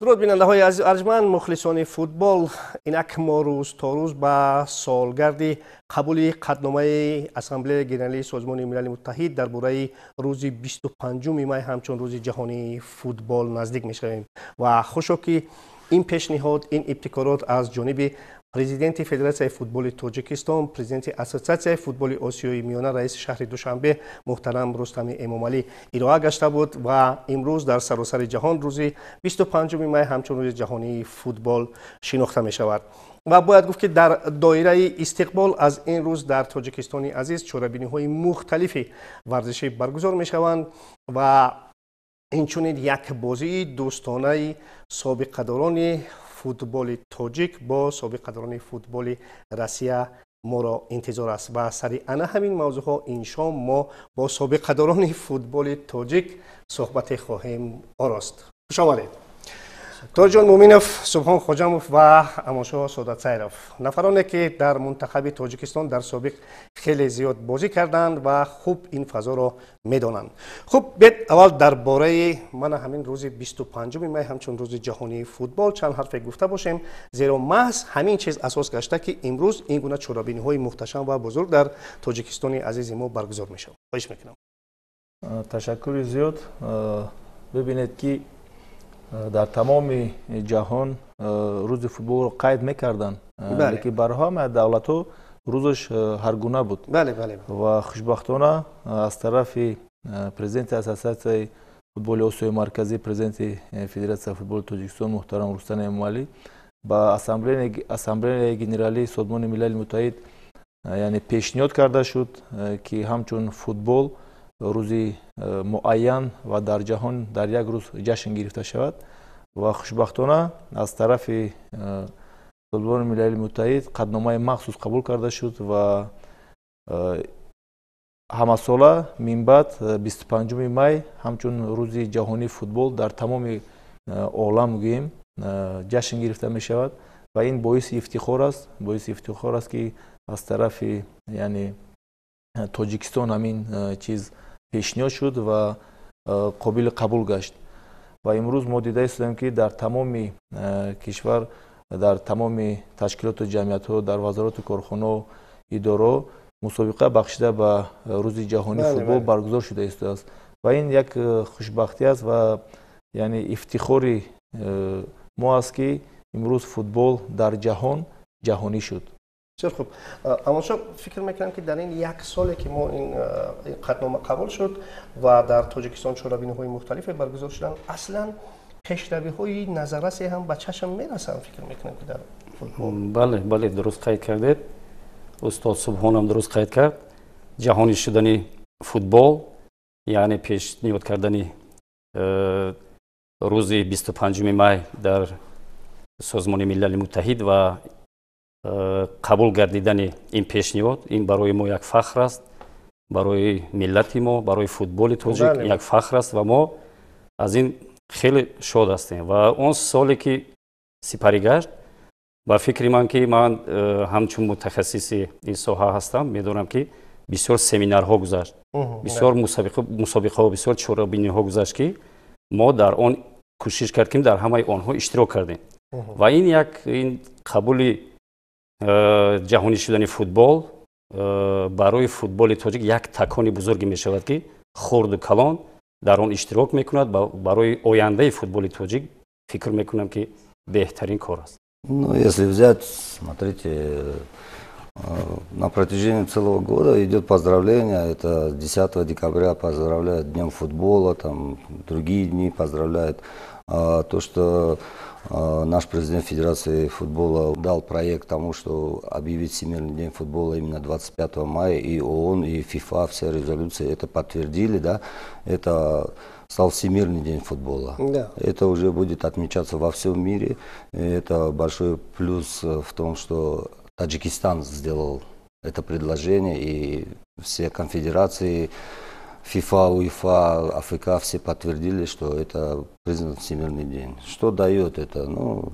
Дуруд, бинандаҳои азиз, арҷманд, мухлисони футбол. Инак мо рӯз то рӯз ба солгарди қабули қатъномаи Ассамблеяи Генералии Созмони Милали Муттаҳид дар бораи рӯзи 25 май ҳамчун Рӯзи ҷаҳонии футбол наздик мешавем ва хушо ки ин пешниҳод, ин ибтикорот аз ҷониби президенти Федератсияи футболи Тоҷикистон, президенти Ассотсиатсияи футболи Осиёи Миёна, раиси шаҳри Душанбе муҳтарам Рустами Эмомалӣ ироа гашта буд ва имрӯз дар саросари ҷаҳон рӯзи 25 май ҳамчун Рӯзи ҷаҳонии футбол шинохта мешавад. Ва бояд гуфт, ки дар доираи истиқбол аз ин рӯз дар Тоҷикистони азиз чорабиниҳои мухталифи варзишӣ баргузор мешаванд ва инчунин як бозии дӯстонаи собиқадорони футболи тоҷик бо собиқадорони футболи Россия моро интизор аст. Ва сари ана ҳамин мавзӯъҳо ин шом мо бо собиқадорони футболи тоҷик суҳбате хоҳем орост. Хуш омадед, Тоҷон Муминов, Субҳон Хоҷамов ва Амоншоҳ Содатсайров, нафароне ки дар мунтахаби Тоҷикистон дар собиқ хеле зиёд бозӣ карданд ва хуб ин фазоро медонанд. Хуб, бед аввал дар бораи мана ҳамин рӯзи 25 май ҳамчун Рӯзи ҷаҳонии футбол чанд ҳарфе гуфта бошем, зеро маҳз ҳамин чиз асос гашта, ки имрӯз ин гуна чорабиниҳои мухташам ва бузург дар Тоҷикистони азизи мо баргузор мешавад. Хоҳиш мекунам. Ташаккури зиёд. Бибинед, ки дар тамоми ҷаҳон рӯзи футболро қайд мекарданд, лекин бар ҳама давлатҳо рӯзаш ҳаргуна буд. Ва хушбахтона аз тарафи президенти Ассотсиатсияи футболи Осиёи Марказӣ, президенти Федератсияи футболи Тоҷикистон муҳтарам Рустам Эмомалӣ ба Ассамблеяи Генералии Созмони Милали Муттаҳид, яъне, пешниҳод карда шуд, ки ҳамчун футбол рӯзи муайян ва дар ҷаҳон дар як рӯз ҷашн гирифта шавад. Ва хушбахтона аз тарафи Созмони Милали Муттаҳид қатъномаи махсус қабул карда шуд ва ҳамасола минбаъд 25 май ҳамчун Рӯзи ҷаҳонии футбол дар тамоми олам, гӯем, ҷашн гирифта мешавад. Ва ин боиси ифтихор аст, боиси ифтихор аст, ки аз тарафи, яъне, Тоҷикистон ҳамин чиз пешниҳод шуд ва қобили қабул гашт. Ва имрӯз мо дида истодем, ки дар тамоми кишвар, дар тамоми ташкилоту ҷамъиятҳо, дар вазорату корхонао, идораҳо мусобиқа бахшида ба Рӯзи ҷаҳонии футбол баргузор шуда истодааст. Ва ин як хушбахтӣ аст ва, яъне, ифтихори мо аст, ки имрӯз футбол дар ҷаҳон ҷаҳонӣ шуд. Бисёр хуб. Амоншо, фикр мекунам, ки дар ин як соле ки мо ин қатънома қабул шуд ва дар Тоҷикистон чорабиниҳои мухталифе баргузор шуданд, аслан пешравиҳои назаррасе ҳам ба чашм мерасанд, фикр мекунам, ки дар футбол. Бале, дуруст қайд кардед. Устод Субҳонам дуруст қайд кард. Ҷаҳонӣ шудани футбол, яъне пешниҳод кардани рӯзи 25 май дар Созмони Милали Муттаҳид ва қабул гардидани ин пешниҳод, ин барои мо як фахр аст, барои миллати мо, барои футболи тоҷик як фахр аст ва мо аз ин хеле шод ҳастем. Ва он соле ки сипарӣ гашт, ба фикри ман, ки ман ҳамчун мутахассиси ин соҳа ҳастам, медонам, ки бисёр семинарҳо гузашт, бисёр мусобиқаҳо, бисёр чорабиниҳо гузашт, ки мо дар он кӯшиш кардем, дар ҳамаи онҳо иштирок кардем. Ва ин як ин қабули ҷаҳонӣ шудани футбол барои футболи тоҷик як такони бузурге мешавад, ки хурду калон дар он иштирок мекунад. Барои ояндаи футболи тоҷик фикр мекунам, ки беҳтарин кор аст. Ну, если взять, смотрите, на протяжении целого года идет поздравление. Это 10 декабря поздравляют Днем футбола, там другие дни поздравляют. То, что наш президент Федерации футбола дал проект тому, что объявить Всемирный день футбола именно 25 мая, и ООН, и ФИФА, все резолюции это подтвердили, да, это стал Всемирный день футбола. Это уже будет отмечаться во всем мире. И это большой плюс в том, что Таджикистан сделал это предложение, и все конфедерации, ФИФА, УЕФА, АФК, все подтвердили, что это признан Всемирный день. Что дает это? Ну,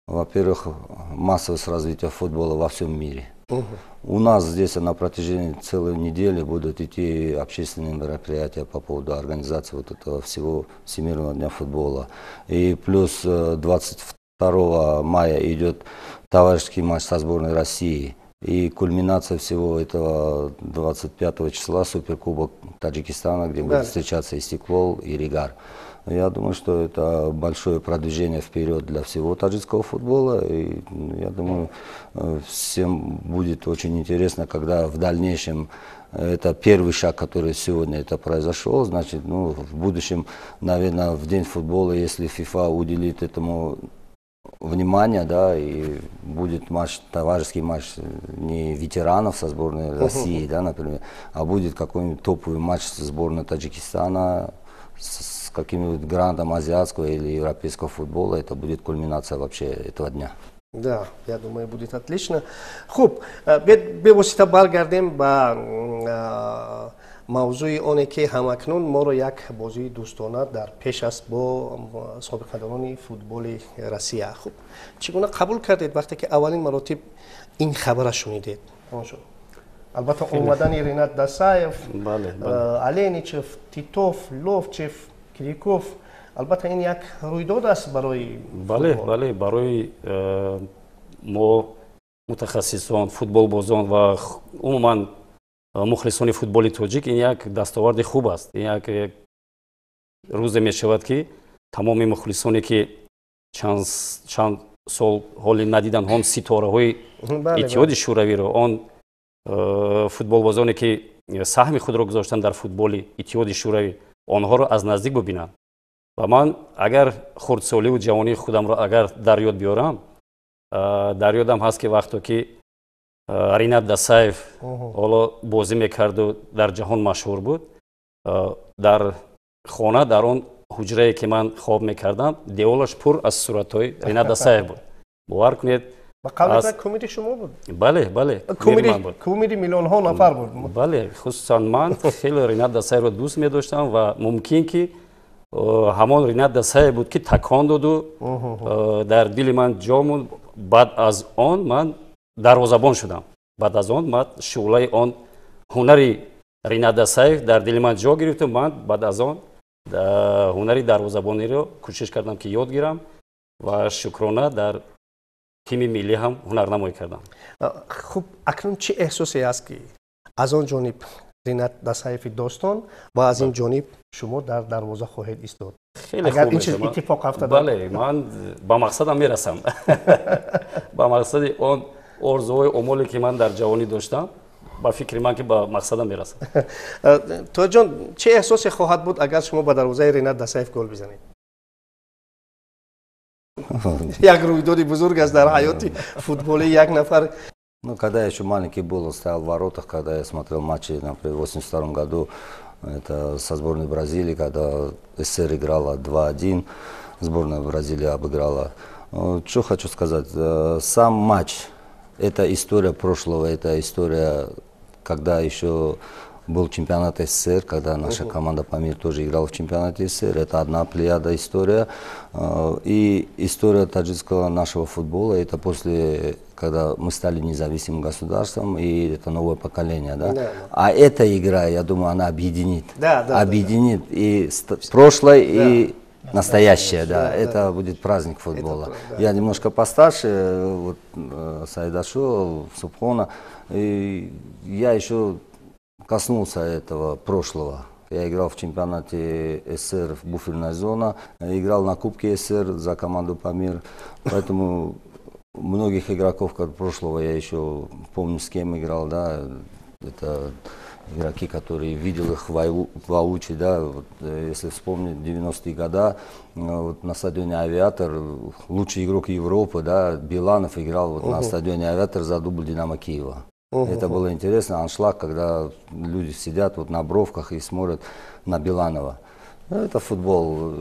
во-первых, массовость развития футбола во всем мире. У нас здесь на протяжении целой недели будут идти общественные мероприятия по поводу организации вот этого всего Всемирного дня футбола. И плюс 22 мая идет товарищеский матч со сборной России. И кульминация всего этого 25 числа — Суперкубок Таджикистана, где будет встречаться Истиклол и Регар. Я думаю, что это большое продвижение вперед для всего таджикского футбола. И я думаю, всем будет очень интересно, когда в дальнейшем это первый шаг, который сегодня это произошел, значит, ну, в будущем, наверное, в день футбола, если ФИФА уделит этому внимание, да, и будет матч, товарищеский матч не ветеранов со сборной России, да, например, а будет какой-нибудь топовый матч со сборной Таджикистана с каким-нибудь грандом азиатского или европейского футбола, это будет кульминация вообще этого дня. Да, я думаю, будет отлично. Хуб, бевосита баргардем ба мавзӯи оне, ки ҳамакнун моро як бозии дӯстона дар пеш аст бо собиқадорони футболи Россия. Хуб, чӣ гуна қабул кардед, вақте ки аввалин маротиб ин хабара шунидед? Албатта, омадани Ринат Дасаев, Аленичев, Титов, Ловчев, Киряков, албатта, ин як рӯйдод аст барои Бале, барои мо, мутахассисон, футболбозон ва умуман мухлисони футболи тоҷик, ин як дастоварди хуб аст. Ин як рӯзе мешавад, ки тамоми мухлисоне, ки чанд сол ҳоли надиданд он ситораҳои Иттиҳоди Шӯравиро, он футболбозоне, ки саҳми худро гузоштанд дар футболи Иттиҳоди Шӯравӣ, онҳоро аз наздик бубинанд. Ва ман агар хурдсоливу ҷавонии худамро агар дар ёд биёрам, дар ёдам ҳаст, ки вақто ки Ринат Дасаев ҳоло бозӣ мекарду дар ҷаҳон машҳур буд, дар хона, дар он ҳуҷрае, ки ман хоб мекардам, деволаш пур аз суратҳои Ринат Дасаев буд, бовар кунед. Кумири шумо буд? Бале. Кумири миллионҳо нафар буд. Бале, хусусан ман хеле Ринат Дасаевро дӯст медоштам ва мумкин ки ҳамон Ринат Дасаев буд, ки такон доду дар дили ман ҷо монд. Баъд аз он ман дарвозабон шудам. Баъд аз он ман шӯълаи он ҳунари Ринат Дасаев дар дили ман ҷо гирифту ман баъд аз он ҳунари дарвозабониро кӯшиш кардам, ки ёд гирам ва шукрона, дар тими миллӣ ҳам ҳунарнамоӣ кардам. Хуб, акнун чӣ эҳсосе аст, ки аз он ҷониб Ринат Дасаеви достон ва аз ин ҷониб шумо дар дарвоза хоҳед истод? Хеле Агар ин чиз иттифоқ афтада. Бале, ман ба мақсадам мерасам, ба мақсади он орзуҳои омоле, ки ман дар ҷавонӣ доштам. Ба фикри ман, ки ба мақсадам мерасам. Тоҷон, чӣ эҳсосе хоҳад буд, агар шумо ба дарвозаи Ринат Дасаев гол бизанед? Як рӯйдоди бузург аст дар ҳаёти футболии як нафар. Ну, когда я еще маленький был, стоял в воротах, когда я смотрел матчи, например, в 82 году, это со сборной Бразилии, когда СССР играла 2-1, сборная Бразилии обыграла. Что хочу сказать, сам матч, это история прошлого, это история, когда еще был чемпионат СССР, когда наша команда «Памир» тоже играла в чемпионате СССР. Это одна плеяда история. И история таджикского нашего футбола, это после, когда мы стали независимым государством, и это новое поколение. Да? Да. А эта игра, я думаю, она объединит. Да. Объединит и прошлое, и настоящее, да. Это будет праздник футбола. Это, да. Я немножко постарше, вот, Саидашу, Субхона, и я еще коснулся этого прошлого. Я играл в чемпионате СССР в буферная зона, играл на Кубке СССР за команду «Памир», поэтому многих игроков как прошлого я еще помню, с кем играл, да, это игроки, которые видел их воочию, да, вот, если вспомнить 90-е годы, вот на стадионе «Авиатор» лучший игрок Европы, да, Биланов играл вот на стадионе «Авиатор» за дубль «Динамо» Киева. Это было интересно, аншлаг, когда люди сидят вот на бровках и смотрят на Биланова. Ну, это футбол.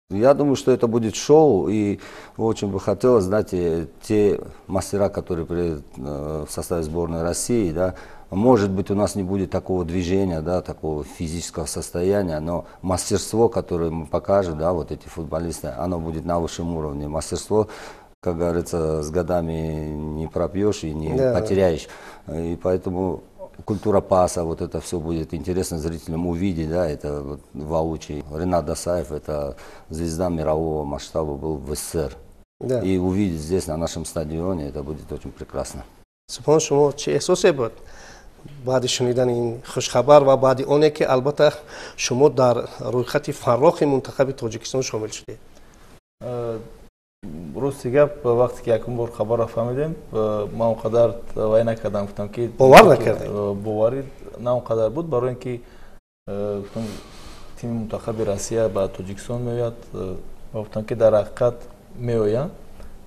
Я думаю, что это будет шоу, и очень бы хотелось, знаете, те мастера, которые приедут в составе сборной России, да, может быть, у нас не будет такого движения, да, такого физического состояния, но мастерство, которое мы покажем, да, вот эти футболисты, оно будет на высшем уровне. Мастерство Как говорится, с годами не пропьешь и не потеряешь. И поэтому культура паса, вот это все будет интересно зрителям увидеть, да, это вот воочию. Ренат Дасаев, это звезда мирового масштаба был в СССР. И увидеть здесь, на нашем стадионе, это будет очень прекрасно. Субҳон, шумо чӣ эҳсосе буд баъди шунидани ин хушхабар ва баъди оне ки албатта шумо дар рӯйхати фаррохи мунтахаби Тоҷикистон шомил шудед? Рости гап, вақте ки якум бор хабарро фаҳмидем, ман он қадар вай накардам, гуфтам ки Бовар накардем? Боварӣ на он қадар буд, барои ин ки гуфтам, тими мунтахаби Россия ба Тоҷикистон меояд ва гуфтам ки дар ҳақиқат меоянд.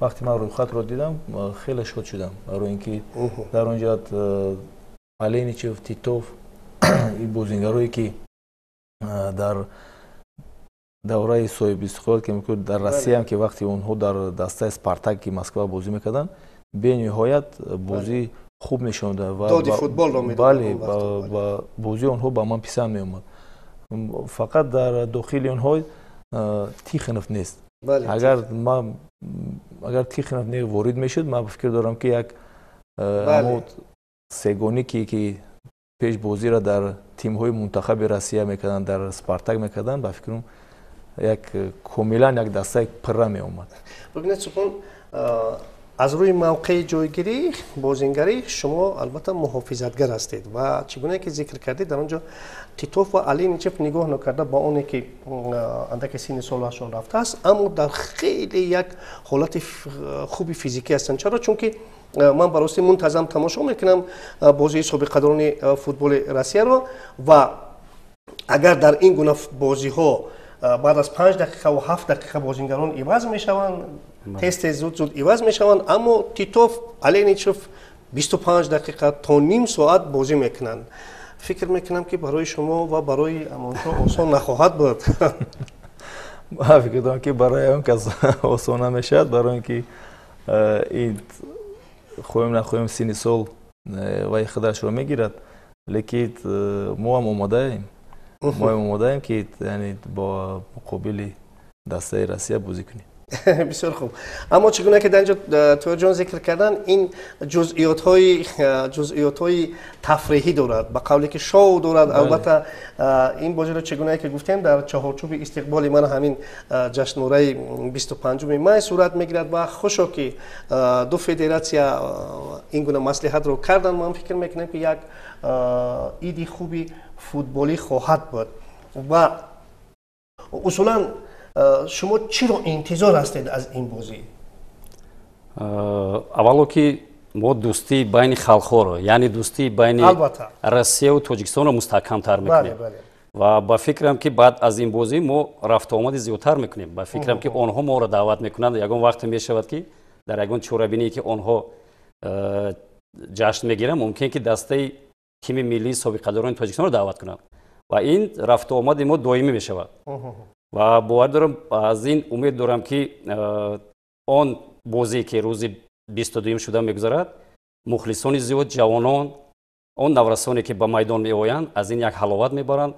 Вақте ман рӯйхатро дидам, хеле шод шудам, барои ин ки дар он ҷо Аленичев, Титов, ин бозингарое ки дар давраи соҳибистиқлол, ки дар Россияам, ки вақте онҳо дар дастаи Спартаки Москва бозӣ мекарданд, бениҳоят бозии хуб нишон доданд. Бале, бозии онҳо ба ман писанд меомад. Фақат дар дохили онҳо Тихонов нест. Агар Тихонов не ворид мешуд, ман фикр дорам, ки як сегонике ки пеш бозиро дар тимҳои мунтахаби Россия мекарданд, дар Спартак мекарданд, ба фикрам, як комилан як дастаи пурра меомад. Бибинед, Субҳон, аз рӯи мавқеи ҷойгирӣ, бозингарӣ, шумо албатта муҳофизатгар ҳастед ва чӣ гуна ки зикр кардед, дар он ҷо Титов ва Аленичев, нигоҳ накарда ба оне ки андаке синни солашон рафтааст, аммо дар хеле як ҳолати хуби физикӣ ҳастанд. Чаро? Чунки ман барости мунтазам тамошо мекунам бозии собиқадорони футболи Россияро ва агар дар ин гуна бозиҳо баъд аз 5 дақиқаву 7 дақиқа бозингарон иваз мешаванд, тез тез, зуд зуд иваз мешаванд, аммо Титов, Аленичев 25 дақиқа то ним соат бозӣ мекунанд. Фикр мекунам, ки барои шумо ва барои Амоншо осон нахоҳад буд. Ман фикр дорам, ки барои он кас осон намешавад, барои ин ки ин хоҳем нахоҳем, синни сол вай худашро мегирад, лекин мо ҳам омодаем, ки яъне бо муқобили дастаи Россия бозӣ кунем. Бисёр хуб. Аммо чӣ гуна ки дар инҷо Тоҳирҷон зикр кардан, ин ҷузъиётҳои тафриҳӣ дорад, ба қавле ки шоу дорад. Албатта, ин бозиро, чӣ гунае ки гуфтем, дар чаҳорчӯби истиқболи ман ҳамин ҷашнвораи 25-уми май сурат мегирад ва хушо ки ду федератсия ин гуна маслиҳатро карданд. Ман фикр мекунам, ки як иди хуби футболӣ хоҳад буд. Ва усулан шумо чиро интизор ҳастед аз ин бозӣ? Аввало ки мо дӯстии байни халқҳоро, яъне дӯстии байни Россияву Тоҷикистонро мустаҳкамтар мекунем ва ба фикрам, ки баъд аз ин бозӣ мо рафтуомади зиёдтар мекунем. Ба фикрам, ки онҳо моро даъват мекунанд. Ягон вақте мешавад, ки дар ягон чорабиние ки онҳо ҷашн мегиранд, мумкин ки дастаи тими миллии собиқадорони Тоҷикистонро даъват кунанд ва ин рафтуомади мо доимӣ мешавад. Ва бовар дорам, аз ин умед дорам, ки он бозие ки рӯзи 22-юм шуда мегузарад, мухлисони зиёд, ҷавонон, он наврасоне ки ба майдон меоянд, аз ин як ҳаловат мебаранд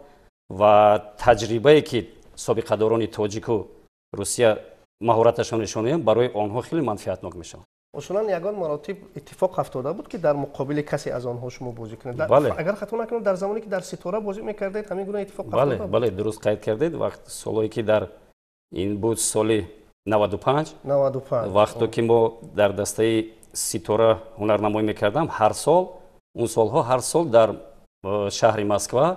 ва таҷрибае ки собиқадорони тоҷику Русия маҳораташон нишон медиҳанд, барои онҳо хеле манфиатнок мешавад. Усулан ягон маротиб иттифоқ афтода буд, ки дар муқобили касе аз онҳо шумо бозӣ кунед? Агар хато накунам, дар замоне ки дар Ситора бозӣ мекардед, ҳамин гуна иттифоқ Бале, бале, дуруст қайд кардед. Вақт солое ки дар ин буд, соли 95, вақто ки мо дар дастаи Ситора ҳунарнамоӣ мекардам, ҳар сол, он солҳо ҳар сол дар шаҳри Москва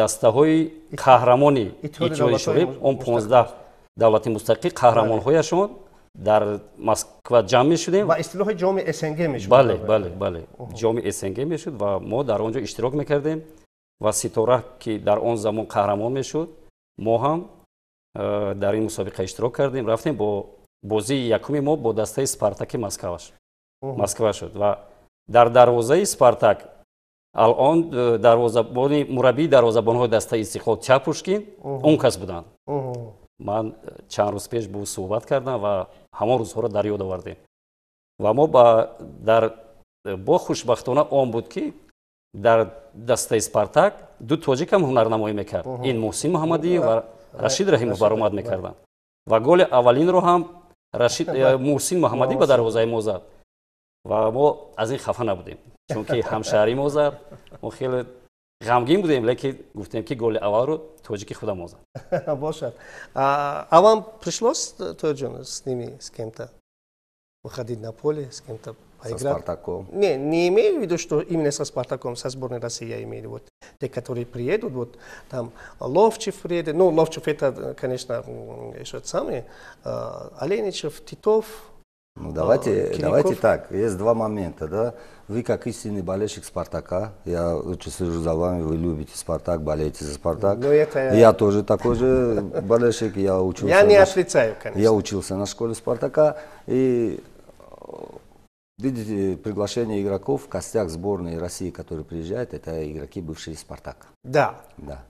дастаҳои қаҳрамони Иттиҳоди Шӯравӣ, он 15 давлати мустақил, қаҳрамонҳояшон дар Москва ҷамъ мешудем. Ва истилоҳи ҷоми СНГ мешуд. Бале, ҷоми СНГ мешуд ва мо дар он ҷо иштирок мекардем ва Ситора ки дар он замон қаҳрамон мешуд, мо ҳам дар ин мусобиқа иштирок кардем, рафтем. Бо бозии якуми мо бо дастаи Спартаки Москва шуд ва дар дарвозаи Спартак алон дарвозабони, мураббии дарвозабонҳои дастаи Истиқлол Чапушкин, он кас буданд. Ман чанд рӯз пеш бо ӯ суҳбат кардам ва ҳамон рӯзҳоро дар ёд овардем. Ва мо дар бо хушбахтона он буд, ки дар дастаи Спартак ду тоҷикам ҳунарнамоӣ мекард. Ин Муҳсин Муҳаммадиев ва Рашид Раҳимов баромад мекарданд ва голи аввалинро ҳам Рашид Муҳсин Муҳаммадӣ ба дарвозаи мо зад ва мо аз ин хафа набудем, чунки ҳамшаҳри мо зад. Мо хеле ғамгин будем, лекин гуфтем, ки голи аввалро тоҷики худамон зад. Бошад. А вам пришлось, Тоирҷон, с ними, с кем-то выходить на поле, с кем-то поиграть? Со Спартаком. Не, не имею в виду, что именно со Спартаком, со сборной России я имею в виду. Вот те, которые приедут, вот там Ловчев приедет, ну, Ловчев это, конечно, еще самый, Аленичев, Титов. Ну, давайте так, есть два момента, да. Вы как истинный болельщик Спартака, я очень слежу за вами, вы любите Спартак, болеете за Спартак. Ну, это. Я тоже такой же болельщик, я учился. Я не отрицаю, конечно. Я учился на школе Спартака, и видите, приглашение игроков, костяк сборной России, который приезжает, это игроки, бывшие Спартак. Да.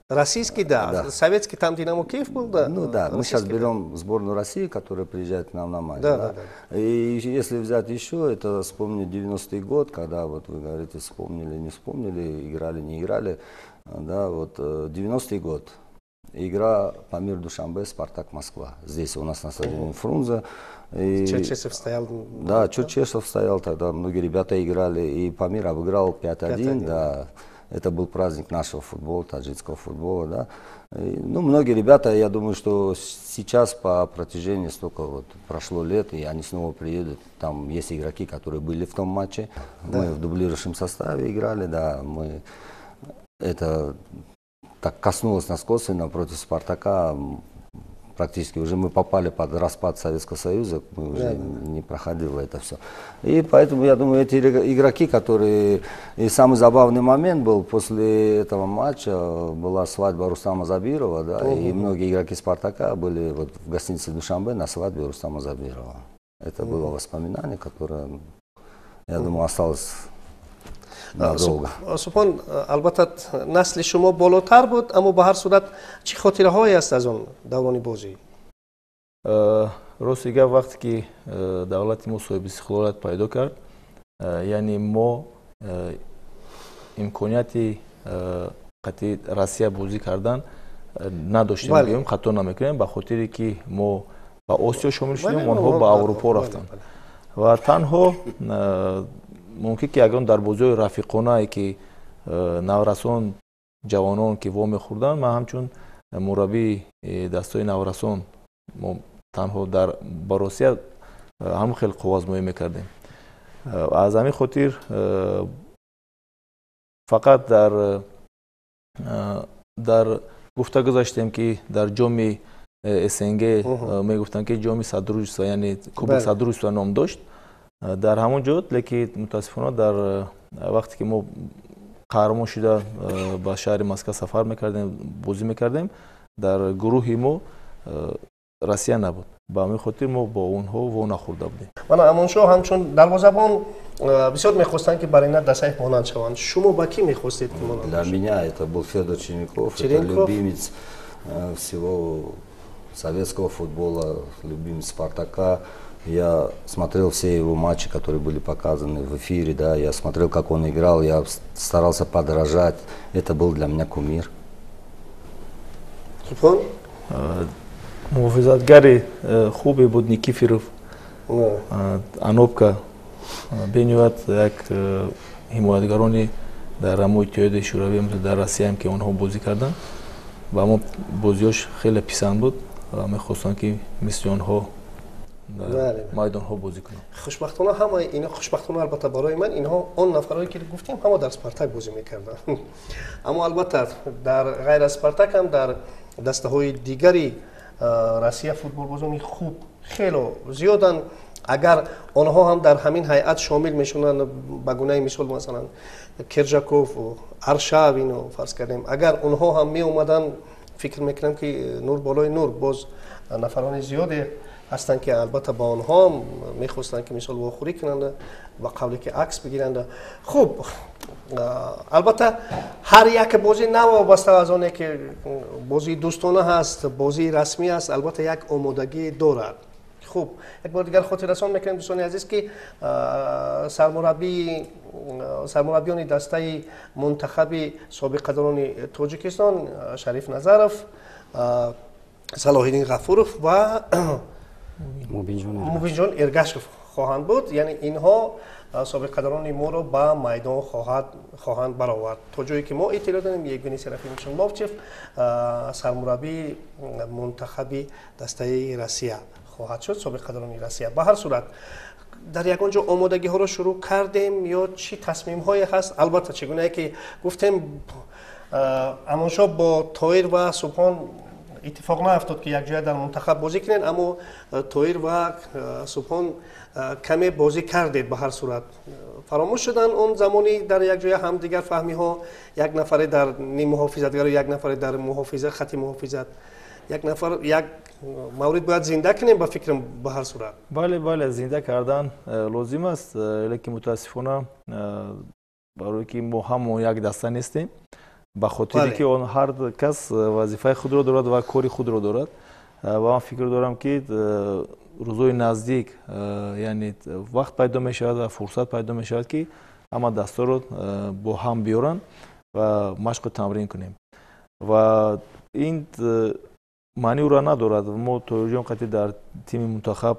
Российский, да. Советский там Динамо Киев был, да. Ну да, мы сейчас берем сборную России, которая приезжает к нам на матч. Да. И если взять еще, это вспомнить 90-й год, когда вот вы говорите, вспомнили, не вспомнили, играли, не играли. Да, вот 90-й год. Игра Памир Душанбе, Спартак Москва. Здесь у нас на стадионе Фрунзе. И Черчесов стоял. Да, Черчесов стоял тогда, многие ребята играли. И Памир обыграл 5-1, да. Это был праздник нашего футбола, таджикского футбола, да. И, ну, многие ребята, я думаю, что сейчас по протяжении столько вот прошло лет, и они снова приедут. Там есть игроки, которые были в том матче. Мы в дублирующем составе играли, да. Мы это так коснулось нас косвенно против Спартака. Практически уже мы попали под распад Советского Союза, мы уже не проходило это все. И поэтому, я думаю, эти игроки, которые. И самый забавный момент был, после этого матча была свадьба Рустама Забирова, да, и многие игроки Спартака были вот в гостинице Душанбе на свадьбе Рустама Забирова. Это было воспоминание, которое, я думаю, осталось надолго. Субҳон, албатта, насли шумо болотар буд, аммо ба ҳар сурат чӣ хотираҳое аст аз он даврони бозӣ? Рости гап, вақте ки давлати мо соҳиби истиқлолият пайдо кард, яъне мо имконияти қатъи Россия бозӣ кардан надоштем, гӯем, хато намекунем, ба хотире ки мо ба Осиё шомил шудем, онҳо ба Аврупо рафтанд ва танҳо мумкин ки ягон дар бозиҳои рафиқонае ки наврасон, ҷавонон ки вомехӯрданд, ман ҳамчун мураббии дастаи наврасон мо танҳо дар ба Русия ҳамон хел қувваозмоӣ мекардем. Аз ҳамин хотир фақат дар гуфта гузаштем, ки дар ҷоми СНГ мегуфтанд, ки ҷоми Содружества, яъне Кубок Содружества ном дошт дар ҳамон ҷо, лекин мутаассифона дар вақте ки мо қаҳрамон шуда ба шаҳри Москва сафар мекардем, бозӣ мекардем, дар гурӯҳи мо Россия набуд. Ба ҳамин хотир мо бо онҳо во нахӯрда будем. Мана Амоншоҳ ҳамчун дарвозабон бисёр мехостанд, ки Барина Дасаев монанд шаванд. Шумо ба кӣ мехостед, ки монанд? Для меня это был Федор Черенков, это любимец всего советского футбола, любимец Спартака. Я смотрел все его матчи, которые были показаны в эфире, да, я смотрел, как он играл, я старался подражать. Это был для меня кумир. Субҳон? Муҳофизатгари хубе буд Никифиров, Анопка, бениҳоят як ҳимоятгарони дар ҳамои Иттиҳоди Шӯравӣ, дар Россияам ки онҳо бозӣ карданд, ба мо бозиҳош хеле писанд буд ва мехостанд, ки мисли онҳо дар майдонҳо бозӣ кунанд. Хушбахтона ҳамаи ино, хушбахтона албатта барои ман, инҳо, он нафарое ки гуфтем, ҳама дар Спартак бозӣ мекарданд. Аммо албатта дар ғайр аз Спартак ҳам дар дастаҳои дигари Россия футболбозони хуб хело зиёданд. Агар онҳо ҳам дар ҳамин ҳайат шомил мешунанд, ба гунаи мисол, масалан, Кержаков, Аршавино, фарз кардем, агар онҳо ҳам меомаданд, фикр мекунам, ки нур болои нур. Боз нафарони зиёде ҳастанд, ки албатта ба онҳо мехостанд, ки мисол вохӯрӣ кунанд, ба қавле ки акс бигиранд. Хуб, албатта ҳар як бозӣ, навобаста аз оне ки бозии дӯстона ҳаст, бозии расмӣ аст, албатта як омодагӣ дорад. Хуб, як бор дигар хотиррасон мекунем, дӯстони азиз, ки сармураббиёни дастаи мунтахаби собиқадорони Тоҷикистон Шариф Назаров, Салоҳиддин Ғафуров ва Мубинҷон Эргашев хоҳанд буд. Яъне инҳо собиқадорони моро ба майдон хоҳанд баровард. То ҷое ки мо иттилоъ дорем, Евгений Серафимович Ловчев сармураббии мунтахаби дастаи Россия хоҳад шуд, собиқадорони Россия. Ба ҳар сурат, дар ягон ҷо омодагиҳоро шурӯъ кардем ё чӣ тасмимҳое ҳаст? Албатта, чӣ гунае ки гуфтем, Амоншоҳ бо Тоир ва Субҳон иттифоқ наафтод, ки якҷоя дар мунтахаб бозӣ кунед, аммо Тоир ва Субҳон каме бозӣ кардед. Ба ҳар сурат, фаромӯш шудан он замони дар якҷоя ҳамдигар фаҳмиҳо, як нафаре дар ниммуҳофизатгару як нафаре дар муҳофизат, хати муҳофизат, як нафар, як маврид бояд зинда кунем, ба фикрам, ба ҳар сурат. Бале, зинда кардан лозим аст, лекин мутаассифона, барое ки мо ҳамо як даста нестем, ба хотире ки он ҳар кас вазифаи худро дорад ва кори худро дорад. Ва ман фикр дорам, ки рӯзҳои наздик, яъне вақт пайдо мешавад ва фурсат пайдо мешавад, ки ҳама дастаро бо ҳам биёранд ва машқу тамрин кунем. Ва ин маъни ӯро надорад, мо Тоирҷон қатъи дар тими мунтахаб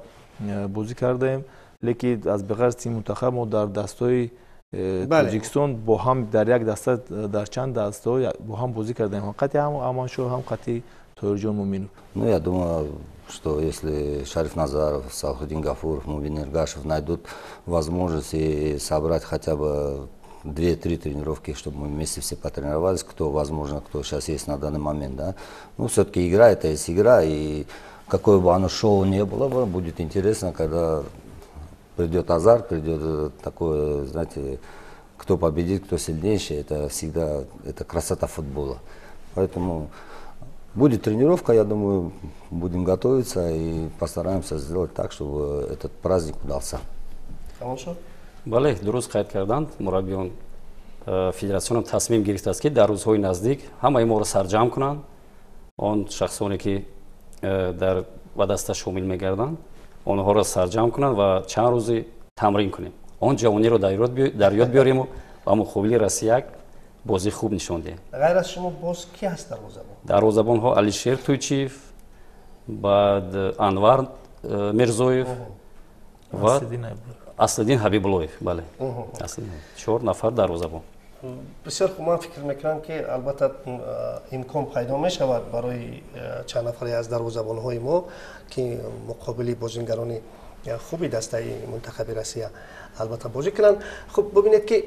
бозӣ кардаем, лекин аз беғарз тими мунтахаб мо дар дастҳои Тоҷикистон бо ҳам дар як даста, дар чанд дастаҳо бо ҳам бозӣ кардаем, ҳам қатъи ҳам Аманшоҳ, ҳам қатъи Тоирҷон Муминов. Ну, я думаю, что если Шариф Назаров, Салхудин Гафуров, Мубин Эргашев найдут возможность и собрать хотя бы две-три тренировки, чтобы мы вместе все потренировались, кто возможно, кто сейчас есть на данный момент, да. Ну, все-таки игра — это есть игра, и какое бы оно шоу не было бы, будет интересно, когда придет азарт, придет такое, знаете, кто победит, кто сильнейший, это всегда, это красота футбола. Поэтому будет тренировка, я думаю, будем готовиться и постараемся сделать так, чтобы этот праздник удался. Хорошо. Бале, дуруст қайд карданд мураббиён. Федератсионам тасмим гирифтааст, ки дар рӯзҳои наздик ҳамаи моро сарҷамъ кунанд, он шахсоне ки дар ба даста шомил мегарданд, онҳоро сарҷамъ кунанд ва чанд рӯзи тамрин кунем, он ҷавониро дар ёд биёрему ба муқобили Россия як бозии хуб нишон диҳем. Ғайр аз шумо боз ки ҳаст дарвозабон? Дарвозабонҳо Алишер Туйчиев, баъд Анвар Мирзоев ва Аслиддин Ҳабибуллоев. Бале, чор нафар дарвозабон. Бисёр хуб. Ман фикр мекунам, ки албатта имкон пайдо мешавад барои чанд нафаре аз дарвозабонҳои мо, ки муқобили бозингарони хуби дастаи мунтахаби Россия албатта бозӣ кунанд. Хуб, бубинед, ки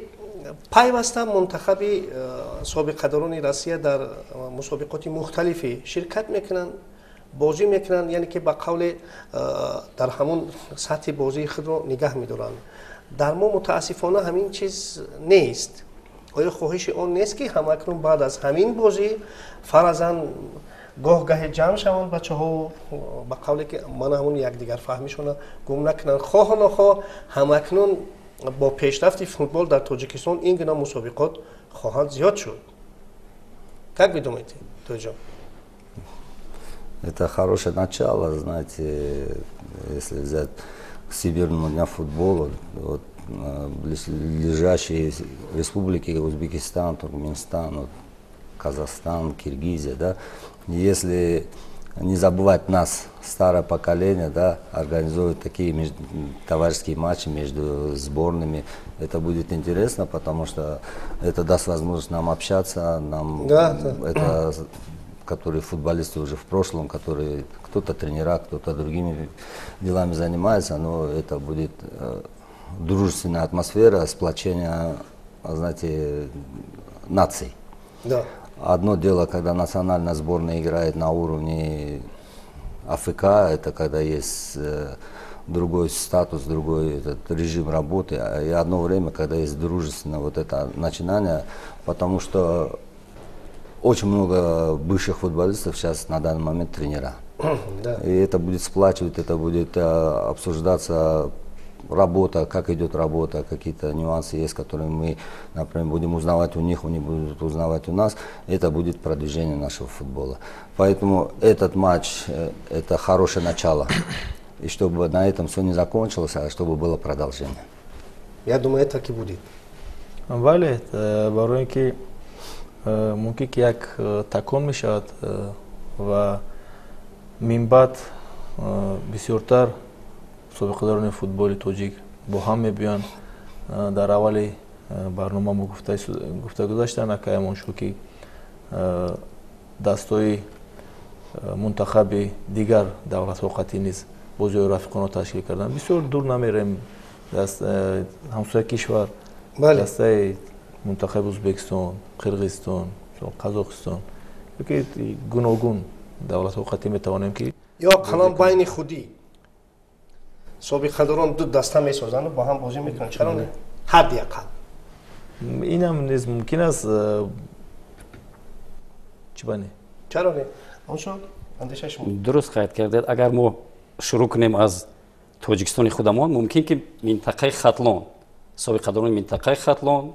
пайваста мунтахаби собиқадорони Россия дар мусобиқоти мухталифе ширкат мекунанд, бозӣ мекунанд, яъне ки ба қавле дар ҳамун сатҳи бозии худро нигаҳ медоранд. Дар мо мутаассифона ҳамин чиз нест. Оё хоҳиши он нест, ки ҳамакнун баъд аз ҳамин бозӣ фаразан гоҳ гаҳе ҷамъ шаванд бачаҳо, ба қавле ки мана ҳамун якдигарфаҳмишона гум накунанд? Хоҳу нохоҳ, ҳамакнун бо пешрафти футбол дар Тоҷикистон ин гуна мусобиқот хоҳанд зиёд шуд. Как вы думаете, Тоҷон? Это хорошее начало, знаете, если взять к Всемирному дню футбола, вот, ближайшие республики: Узбекистан, Туркменистан, вот, Казахстан, Киргизия, да, если не забывать нас, старое поколение, да, организовывать такие товарищеские матчи между сборными, это будет интересно, потому что это даст возможность нам общаться, нам это, которые футболисты уже в прошлом, которые кто-то тренера, кто-то другими делами занимается, но это будет дружественная атмосфера, сплочение, знаете, наций. Одно дело, когда национальная сборная играет на уровне АФК, это когда есть другой статус, другой этот режим работы, и одно время, когда есть дружественное вот это начинание, потому что очень много бывших футболистов сейчас на данный момент тренера. И это будет сплачивать, это будет обсуждаться работа, как идет работа, какие-то нюансы есть, которые мы, например, будем узнавать у них, они будут узнавать у нас. Это будет продвижение нашего футбола. Поэтому этот матч это хорошее начало. И чтобы на этом все не закончилось, а чтобы было продолжение. Я думаю, это так и будет. Бале, барои ки мумкин ки як такон мешавад ва минбаъд Бисёртар собиқадорони футболи тоҷик бо ҳам мебиёянд. Дар аввали барнома мо гуфта гузаштанд акай Амоншо, ки дастҳои мунтахаби дигар давлатҳо қатъӣ низ бозиҳои рафиқонро ташкил карданд. Бисёр дур намерем, ҳамсоя кишвар, дастаи мунтахаби Ӯзбекистон, Қирғизистон, Қазоқистон ёки гуногун давлатҳо қатъӣ метавонем ки Ё қалам байни худӣ собиқадорон ду даста месозанду бо ҳам бозӣ мекунанд. Чаро не? Ҳадди ақал. Инам низ мумкин аст, чӣ ба не? Чаро не? Оншо, андешаи шумо? Дуруст қайд кардед. Агар мо шурӯъ кунем аз Тоҷикистони худамон, мумкин ки минтақаи Хатлон, собиқадорони минтақаи Хатлон,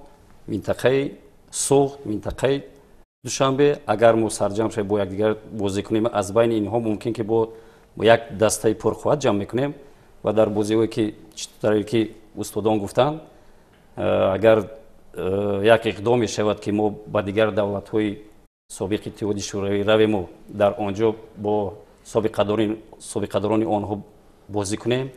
минтақаи Суғд, минтақаи Душанбе, агар мо сарҷамъ шавем, бо якдигар бозӣ кунем, аз байни инҳо мумкин ки бо як дастаи пурқувват ҷамъ мекунем. Ва дар бозиҳое ки чӣ ки устодон гуфтанд, агар як иқдом мешавад, ки мо ба дигар давлатҳои собиқи Иттиҳоди Шӯравӣ равему дар он ҷо бо собиқадорони онҳо бозӣ кунем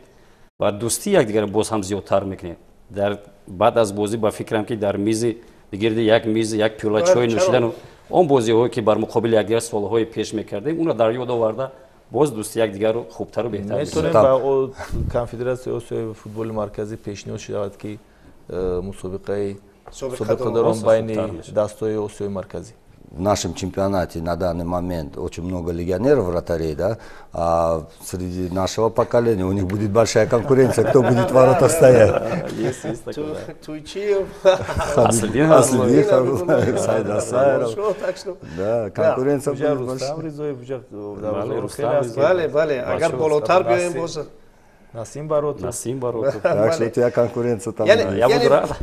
ва дӯстии якдигарро боз ҳам зиёдтар мекунем. Дар баъд аз бозӣ, ба фикрам, ки дар мизи гирди як миз як пиёла чой нӯшидану он бозиҳое, ки бар муқобили якдигар солҳои пеш мекардем, онро дар ёд оварда, боз дӯсти якдигарро хубтару беҳтар. Метавонем ба Конфедератсияи Осиёи футболи марказӣ пешниҳод шавад, ки мусобиқаи собиқадорон байни дастҳои Осиёи Марказӣ. В нашем чемпионате на данный момент очень много легионеров, вратарей, да, а среди нашего поколения у них будет большая конкуренция, кто будет в ворота стоять. Есть, есть такое. Туйчиев. Аслидин, Сайда Сайров. Да, конкуренция будет большая. Бале, бале, агар болотар биёем боз. Насим Баротов. Насим Баротов. Так что у тебя конкуренция там. Я буду рад.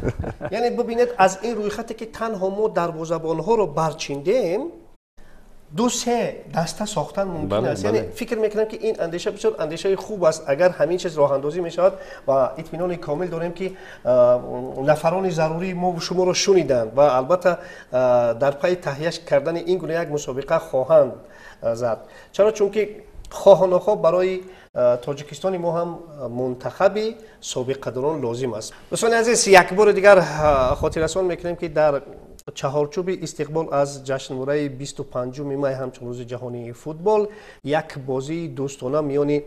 Яъне бибинед, аз ин рӯйхате ки танҳо мо дарвозабонҳоро барчиндем, ду се даста сохтан мумкин аст. Яъне фикр мекунам, ки ин андеша бисёр андешаи хуб аст, агар ҳамин чиз роҳандозӣ мешавад. Ва итминони комил дорем, ки нафарони зарурӣ мо шуморо шуниданд ва албатта дар пайи таҳия кардани ин гуна як мусобиқа хоҳанд зад. Чаро? Чунки хоҳу нохоҳ барои Тоҷикистони мо ҳам мунтахаби собиқадорон лозим аст. Дӯстони азиз, як бори дигар хотиррасон мекунем, ки дар чаҳорчӯби истиқбол аз ҷашнвораи 25 май ҳамчун Рӯзи ҷаҳонии футбол як бозии дӯстона миёни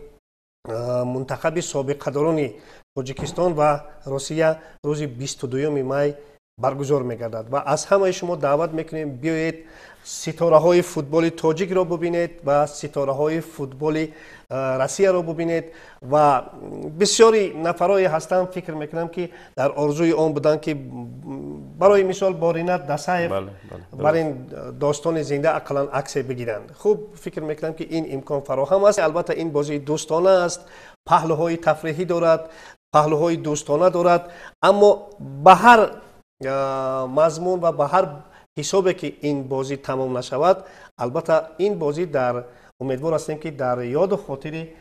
мунтахаби собиқадорони Тоҷикистон ва Русия рӯзи 22 май баргузор мегардад. Ва аз ҳамаи шумо даъват мекунем: биёед, ситораҳои футболи тоҷикро бубинед ва ситораҳои футболи Россияро бубинед. Ва бисёри нафарое ҳастанд, фикр мекунам, ки дар орзуи он буданд, ки барои мисол бо Ринат Дасаев бар ин достони зинда ақаллан аксе бигиранд. Хуб, фикр мекунам, ки ин имкон фароҳам аст. Албатта, ин бозии дӯстона аст, паҳлӯҳои тафриҳӣ дорад, паҳлӯҳои дӯстона дорад, аммо ба ҳар мазмун ва ба ҳар ҳисобе ки ин бозӣ тамом нашавад, албатта, ин бозӣ дар умедвор ҳастем, ки дар ёду хотири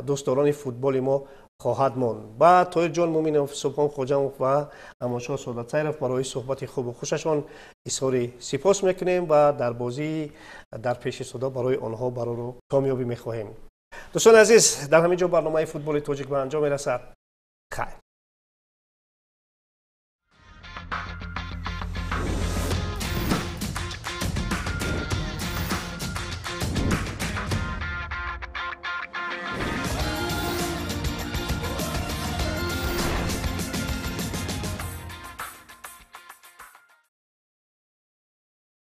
дӯстдорони футболи мо хоҳад монд. Ба Тоирҷон Муминов, Субҳон Хоҷамов ва Амоншоҳ Содатсайров барои суҳбати хубу хушашон изҳори сипос мекунем ва дар бозии дар пеши суда барои онҳо барору комёбӣ мехоҳем. Дӯстони азиз, дар ҳамин ҷо барномаи «Футболи тоҷик» ба анҷом мерасад. Хайр.